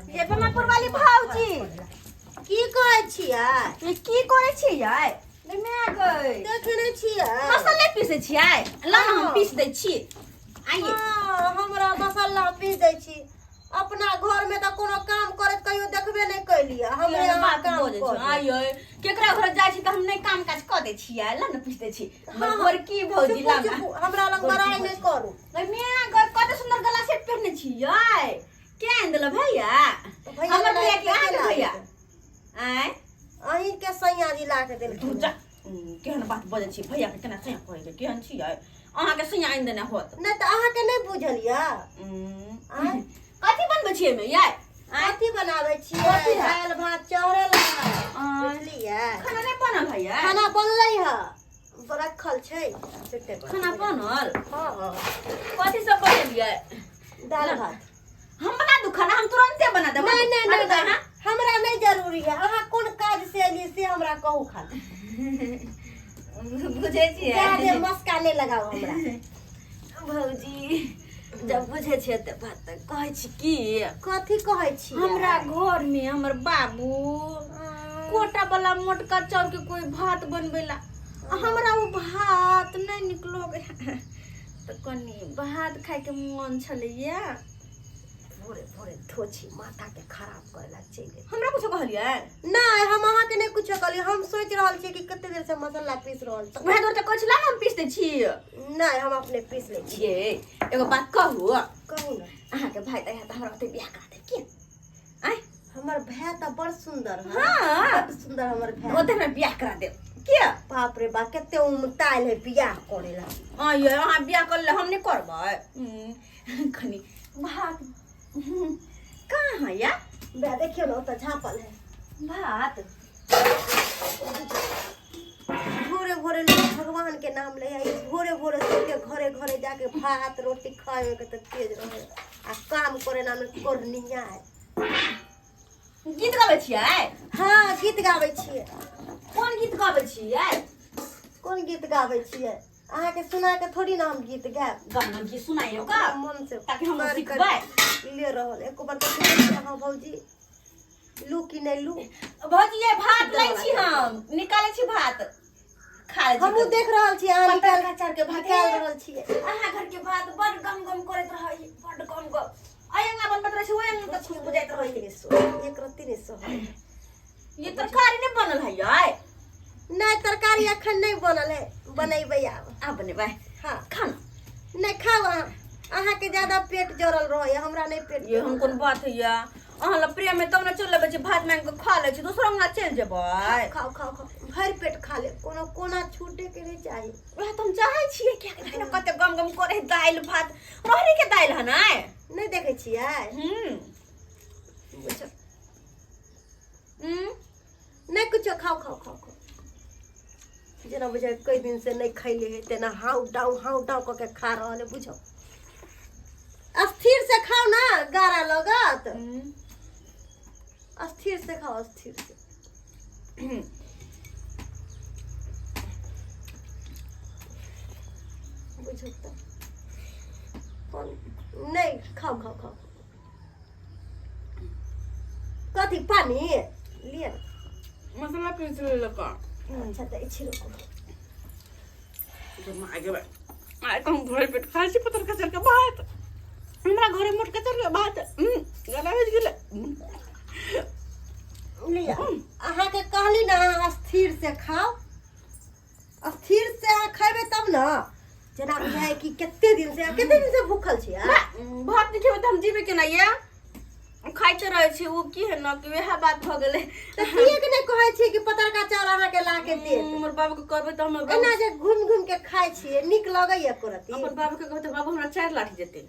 ये बेमापुर वाली भौजी। की कहै छियै? ये की करै छियै? माय गै, देखे नहि छियै? मसाले पीसै छियै? ला ना, हम पीस दै छी, आइए। हँ, हमरा मसाला पीस दै छी। अपना घर में तऽ कोनो काम करैत कहियो देखबे नहि कैलियै। हमरे केहन अहाँ बात काम बजै कऽ छै? आइए, केकरा घर जाइ छी तऽ हम नहि काम काज कऽ दै छियै? ला ना, पीस दै छी। हमर हँ। गोरकी भौजी, चुपू, ला ना। चुपू, हमरा लग बड़ाई नहि करू। गै माय गै, कते सुन्दर गला सेट पहिरने छियै। के आनि देलक भैया? तऽ भैया हमर के भैया के अहाँके केना भैया? देतै? आँय? अहीं के सैया जी ला के तू देलखिन। जा, केहन बात बजै छी? भैया के केना सैया कहै छै? केहन छियै? अहाँके सैया आनि देने होत। नहि तऽ अहाँके नहि बुझल यऽ? आँय? कथी बनबै छियै एहिमे यै? आँय? कथी बनाबै छियै? कथी है? दालि भात चढ़ल है। आँय। बुझलियै? खाना नहि बनल है यै? खाना बनलै है, रखल छै सेते पर। खाना बनल? हँ हँ। कथी सब बनेलियै? दालि भात। हम बना दू खाना? हम तुरंते बना देब। नहीं नहीं नहीं, अहाँ नहीं, हमरा नहीं जरूरी है। अहाँ कोन काज से एलियै से हमरा कहू खाली। बुझै छियै? जादे मस्का नहीं लगाओ हमरा। भौजी, जब बुझै छियै तऽ बात तऽ कहै छी की। कथी कहै छी? हमरा घर में हमर बाबू कोटा वाला मोटका चाउर के कोई भात बनबेला, आ हमरा ओ भात नहि नीक लगै, तऽ कनि भात खायके मन छलैया। भोरे भोरे धोछी माथा के खराब करे ला चलि गेल। हमरा कुछो कहलियै? नहीं, हम अहाँ के नहीं कुछो कहलियै। हम सोच रहल छियै कि कते देर से मसाला पीस रहल छी। वएह दुआरे तऽ कहै छला ने, हम पीस दै छी। नहीं, हम अपने पीस लै छी। ये एगो बात कहू? कहू ने। अहाँके भाय तऽ तऽ हमरा ओते बियाह करा देब की? आँय? हमर भाय तऽ बड़ सुंदर है। हाँ। बड़ सुंदर हमर भाय। ओते हमरा बियाह करा देब किया? बाप रे बा, कते उमतायल है बियाह करे ला। आँ ये, अहाँ बियाह कर ले, हम नहि करबै। कनि भात कहाँ है या? बे देखियौ ने, ओतऽ झाँपल है। भात। भोरे भोरे लोग भगवान के नाम ले है। भोरे भोरे सबके घरे घरे जाके भात रोटी खाए के तऽ तेज रहे आ काम करे ना में कोरनिया है। गीत गाबै छियै? हाँ, गीत गाबै छियै। कोन गीत गाबै छियै? कोन गीत गाबै छियै? अहाँके सुना के थोड़ी ना हम गीत गायब। गाना गीत सुनाइयो का। मन से ताकि हम मार सिखबै। कर ले रहल एको बार तऽ सुनै छियै अहाँ भौजी, लू कि नहि लू? भौजी ये, भात लै छी, हम निकालै छी भात, खा लै छी। हमहूँ देख रहल छी अहाँ पत्ता निकाल कचार के भात निकाल रहल छियै। अहाँ घर के भात बड़ गम गम करैत रहै, बड़ गम गम। अय अंगना बनबैत रहै छै, ओहि अंगना तक खुशबू जाइत रहै। नहि सोहै, एक रत्ती नहि सोहै। ये तरकारी नहि बनल है यै? नहि, तरकारी अखन नहि बनल है, बनेबै आब। आब बनेबै? हाँ। खाना। नहि, खाउ अहाँ। अहाँके ज्यादा पेट जरल रहैए, हमरा नहि पेट। ये हम कोन बात है या? अहाँ लग प्रेम है तब ने चलि अबै छी, भात मांगि कऽ खा लै छी, दोसर अंगना चलि जेबै? खाउ खाउ खाउ, भरि पेट खा ले, कोनो कोना छूटे के नहि चाही। वएह तऽ हम चाहै छियै, कियाकि देखियौ ने कते गम गम करै है दालि भात। रहरी के दालि है ने? नहि देखै छियै? हूँ। बुझ हूँ। नहि कुछो, खाउ खाउ खाउ खाउ। जेना बुझाइ कई दिन से नहि खैले है तेना हाउ डाउ हाउ डाउ कऽ के खा रहल है। बुझो, स्थिर से खाउ ना, गारा लगत। स्थिर से खाओ, स्थिर से। बुझो तऽ नहि, खाउ खाउ खाउ। कथी, पानी लिअ ने। मसाला पीस लेलक। अच्छा, दै छी, रुकू। आइ तऽ हम भरि पेट खाइ छी पतर कचर के भात। हमरा घरे मोट कचर के भात, गला भेज गेलै। लिअ। अहाँके कहली ने, अहाँ स्थिर से खाउ। स्थिर से अहाँ खैबै तब ने। जेना बुझाइ कि कते दिन से भूखल छी अहाँ? भात नहि खेबै तऽ हम जीबै केना? ये खाइते रहै छी। ओ की है ने कि वएह बात भऽ गेलै। तऽ किएक नहि कहै छियै कि पतरका चाउर अहाँके ला के देत? हमर बाबू के कहबै तऽ हमर एना जे घुमि घुमि के खाइ छियै, नीक लगैया करती? अपन बाबू के कहबै तऽ बाबू हमरा 4 लाठी जेतै।